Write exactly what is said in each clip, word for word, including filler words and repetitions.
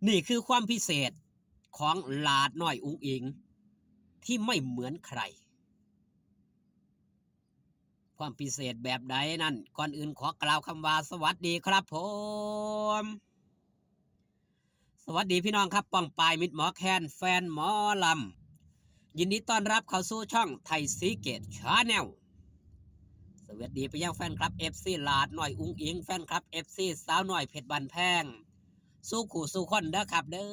นี่คือความพิเศษของหลาดน้อยอุ๋งอิ๋งที่ไม่เหมือนใคร ความพิเศษแบบใดนั้น ก่อนอื่นขอกล่าวคำว่าสวัสดีครับผม สวัสดีพี่น้องครับ ป้องปายมิตรหมอแคน แฟนหมอลำ ยินดีต้อนรับเข้าสู่ช่องไทยสีเกตชาแนล สวัสดีไปยังแฟนคลับ เอฟซี หลาดน้อยอุ๋งอิ๋ง แฟนคลับ เอฟซี สาวน้อยเพชรบ้านแพง สู่คู่สู่คนเด้อครับเด้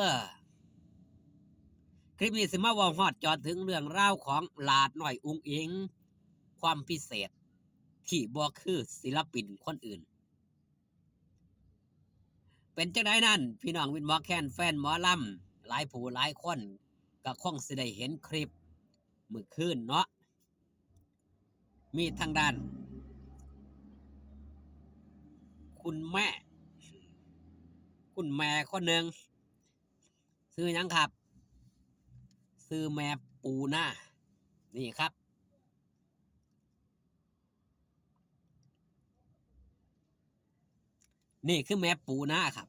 อ คลิปนี้สิมาเว้าฮอดเจาะถึงเรื่องราวของหลาดน้อยอุ๋งอิ๋ง ความพิเศษที่บ่คือศิลปินคนอื่น เป็นจั่งใดนั้น พี่น้องมิตรหมอแคน แฟนหมอลำ หลายผู้หลายคนก็คงสิได้เห็นคลิปมื้อคืนเนาะ มีทางด้าน คุณแม่ คุณแม่คนหนึ่ง ชื่อหยังครับ ชื่อแม่ปูนา นี่ครับ นี่คือแม่ปูนาครับ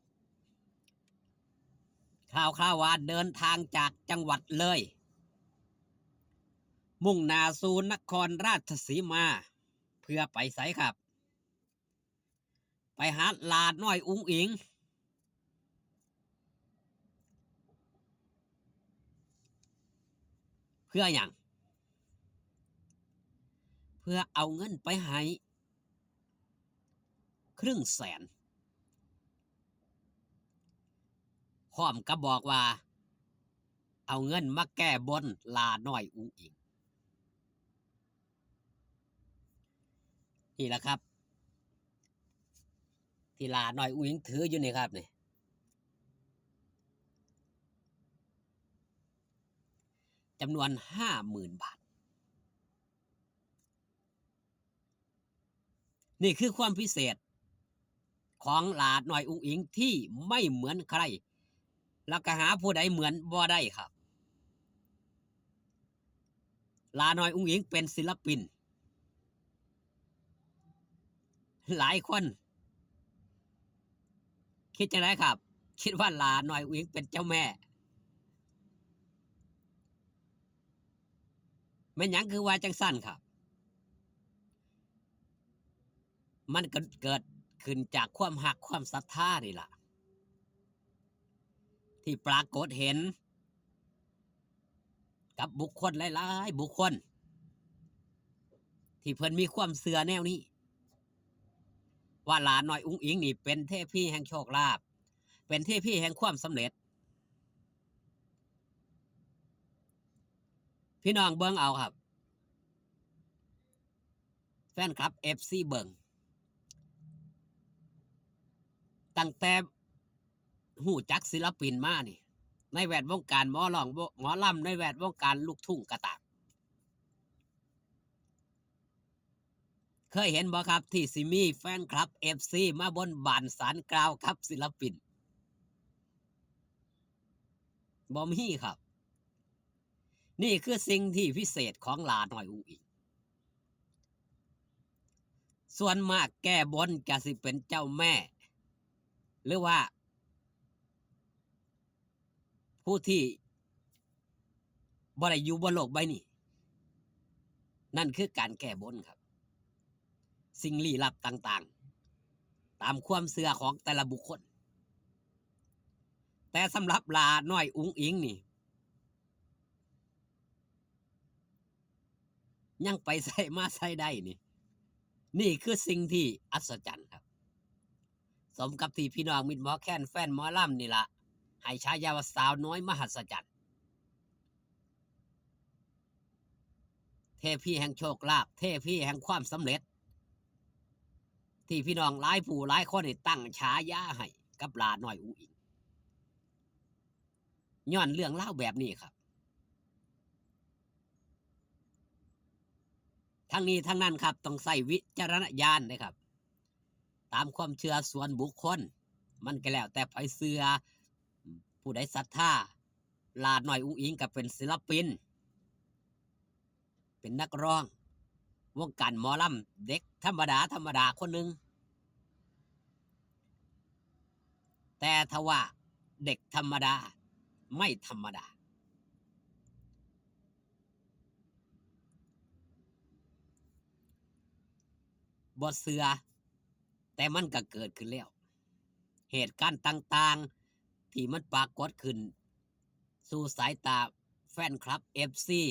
ข่าวข่าวว่าเดินทางจากจังหวัดเลย มุ่งหน้าสู่นครราชสีมา เพื่อไปไสครับ ไปหาหลาดน้อยอุ๋งอิ๋ง เพื่อหยัง เพื่อเอาเงินไปให้ครึ่งแสน พร้อมกับบอกว่า เอาเงินมาแก้บนหลาดน้อยอุ๋งอิ๋ง นี่แหละครับ ที่หลาดน้อยอุ๋งอิ๋งถืออยู่นี่ครับนี่ จำนวนห้าหมื่นบาท นี่คือความพิเศษของหลาดน้อยอุ๋งอิ๋งที่ไม่เหมือนใคร แล้วก็หาผู้ใดเหมือนบ่ได้ครับ หลาดน้อยอุ๋งอิ๋งเป็นศิลปิน หลายคน คิดจั่งใดครับ คิดว่าหลาดน้อยอุ๋งอิ๋งเป็นเจ้าแม่ แม่นหยังคือว่าจั่งซั่นครับ มันก็เกิดขึ้นจากความฮักความศรัทธานี่ล่ะ ที่ปรากฏเห็น กับบุคคลหลายๆบุคคล ที่เพิ่นมีความเชื่อแนวนี้ ว่าหลาดน้อยอุ๋งอิ๋งนี่เป็นเทพีแห่งโชคลาภ เป็นเทพีแห่งความสำเร็จ พี่น้องเบิ่งเอาครับ แฟนคลับ เอฟซี เบิ่ง ตั้งแต่ฮู้จักศิลปินมานี่ ในแวดวงการหมอร้อง หมอลำ ในแวดวงการลูกทุ่งก็ตาม เคยเห็นบ่ครับ ที่สิมีแฟนคลับ เอฟซี มาบนบานศาลกล่าวกับศิลปิน บ่มีครับ นี่คือสิ่งที่พิเศษของหลาดน้อยอุ๋งอิ๋ง ส่วนมากแก้บนก็สิเป็นเจ้าแม่ หรือว่า ผู้ที่บ่ได้อยู่บนโลกใบนี้ นั่นคือการแก้บนครับ สิ่งลี้ลับต่างๆ ตามความเชื่อของแต่ละบุคคล แต่สำหรับหลาดน้อยอุ๋งอิ๋งนี่ ยังไปไสมาไสได้นี่ นี่คือสิ่งที่อัศจรรย์ครับ สมกับที่พี่น้องมิตรหมอแคน แฟนหมอลำนี่ล่ะ ให้ฉายาว่าสาวน้อยมหัศจรรย์ เทพีแห่งโชคลาภ เทพีแห่งความสำเร็จ ที่พี่น้องหลายผู้หลายคนนี่ตั้งฉายาให้กับหลาดน้อยอุ๋งอิ๋ง ย้อนเรื่องราวแบบนี้ครับ ทั้งนี้ทั้งนั้นครับ ต้องใช้วิจารณญาณนะครับ ตามความเชื่อส่วนบุคคล มันก็แล้วแต่ไผเชื่อ ผู้ใดศรัทธา หลาดน้อยอุ๋งอิ๋งก็เป็นศิลปิน เป็นนักร้อง วงการหมอลำ เด็กธรรมดาธรรมดาคนหนึ่ง แต่ทว่า เด็กธรรมดา ไม่ธรรมดา บ่เชื่อ แต่มันก็เกิดขึ้นแล้ว เหตุการณ์ต่างๆ ที่มันปรากฏขึ้น สู่สายตาแฟนคลับ เอฟซี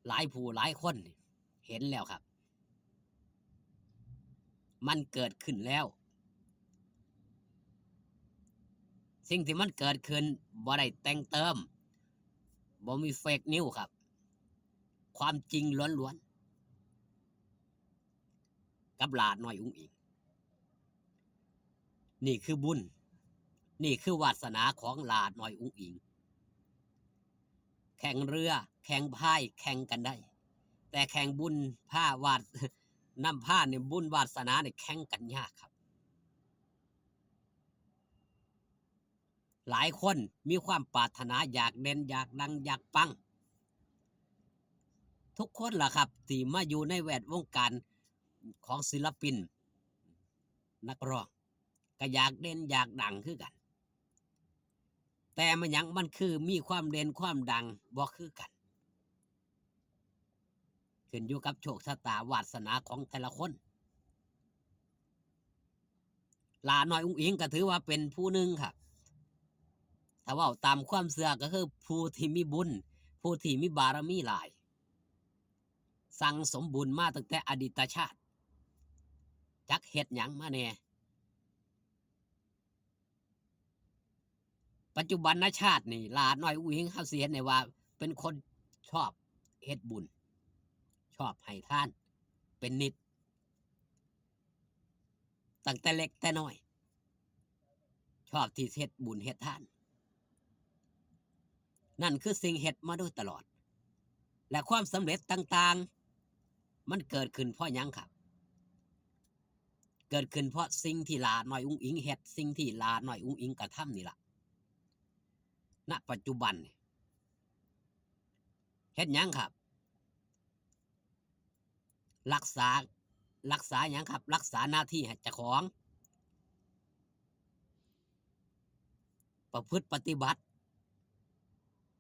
หลายผู้หลายคนนี่เห็นแล้วครับ มันเกิดขึ้นแล้ว สิ่งที่มันเกิดขึ้นบ่ได้แต่งเติม บ่มีเฟกนิวครับ ความจริงล้วนๆ กับหลาน้อยอุ๋งอิ๋ง นี่คือบุญ นี่คือวาสนาของหลาน้อยอุ๋งอิ๋ง แข่งเรือ แข่งพาย แข่งกันได้ แต่แข่งบุญพาวาส นำพาเนี่ย บุญวาสนาเนี่ยแข่งกันยากครับ หลายคนมีความปรารถนาอยากเด่น อยากดัง อยากปัง ทุกคนล่ะครับ ที่มาอยู่ในแวดวงการของศิลปิน นักร้อง ก็อยากเด่นอยากดังคือกัน แต่มันหยัง มันคือมีความเด่นความดังบ่คือกัน ขึ้นอยู่กับโชคชะตาวาสนาของแต่ละคน หลาน้อยอุ๋งอิ๋งก็ถือว่าเป็นผู้หนึ่งครับ ถ้าเว้าตามความเชื่อก็คือผู้ที่มีบุญ ผู้ที่มีบารมีหลาย สั่งสมบุญมาตั้งแต่อดีตชาติ จักเฮ็ดหยังมาแน่ ปัจจุบันนชาตินี่ หลาน้อยอุ๋งอิ๋งเฮาสิเห็นได้ว่าเป็นคนชอบเฮ็ดบุญ ชอบให้ทาน เป็นนิด ตั้งแต่เล็กแต่น้อย ชอบที่เฮ็ดบุญเฮ็ดทาน นั่นคือสิ่งเฮ็ดมาโดยตลอด และความสำเร็จต่างๆ มันเกิดขึ้นเพราะหยังครับ เกิดขึ้นเพราะสิ่งที่หลาน้อยอุ๋งอิ๋งเฮ็ด สิ่งที่หลาน้อยอุ๋งอิ๋งกระทำนี่ล่ะ ณ ปัจจุบันนี่ เฮ็ดหยังครับ รักษา รักษาหยังครับ รักษาหน้าที่ให้เจ้าของ ประพฤติปฏิบัติ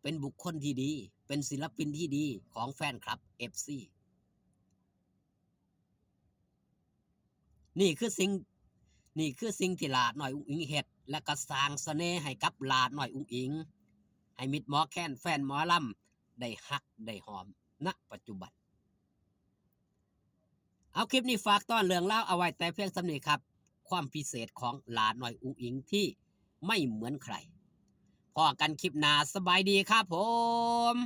เป็นบุคคลที่ดี เป็นศิลปินที่ดีของแฟนคลับ เอฟซี นี่คือสิ่ง นี่คือสิ่งที่หลาน้อยอุ๋งอิ๋งเฮ็ด และก็สร้างเสน่ห์ให้กับหลาน้อยอุ๋งอิ๋ง ให้มิตรหมอแคน แฟนหมอลำ ได้ฮักได้หอม ณ ปัจจุบัน เอาคลิปนี้ฝากต้อนเรื่องราวเอาไว้แต่เพียงส่ำนี้ครับ ความพิเศษของหลาน้อยอุ๋งอิ๋งที่ไม่เหมือนใคร พ้อกันคลิปหน้า สบายดีครับผม